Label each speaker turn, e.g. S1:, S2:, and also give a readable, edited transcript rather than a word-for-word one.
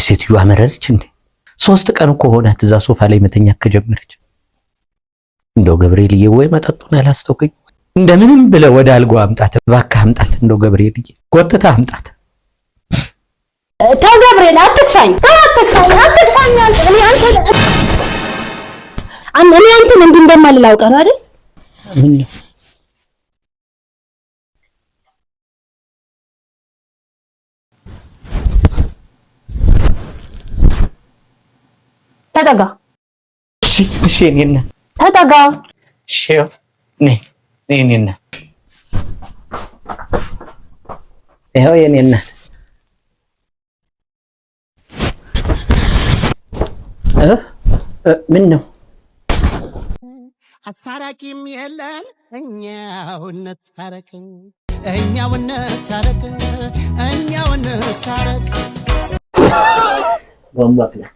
S1: ሴትዮ አመረረች እንዴ? 3 ቀን እኮ ሆናት እዛ ሶፋ ላይ መተኛት ከጀመረች። እንደው ገብርኤልዬ ወይ መጠጡን አላስተውከኝ፣ እንደምንም ብለህ ወደ አልጋው አምጣት፣ እባክህ አምጣት። እንደው ገብርኤልዬ ጎትተህ አምጣት።
S2: ተው ገብርኤል፣ አትግፋኝ። ተው አትግፋኝ፣ አትግፋኝ። እኔ አንተን እንዲህ እንደማልል አውቀህ ነው አይደል?
S1: ምን ነው?
S2: ተጠጋ።
S1: እሺ የእኔ እናት።
S2: ተጠጋ።
S1: እሺ፣ ነይ ነይ የእኔ እናት፣ ይኸው የእኔ እናት። ምን ነው?
S3: አስታራቂም የለን፣ እኛው እንታረቅ፣ እኛው እንታረቅ፣ እኛው እንታረቅ።
S1: Bomboclaat.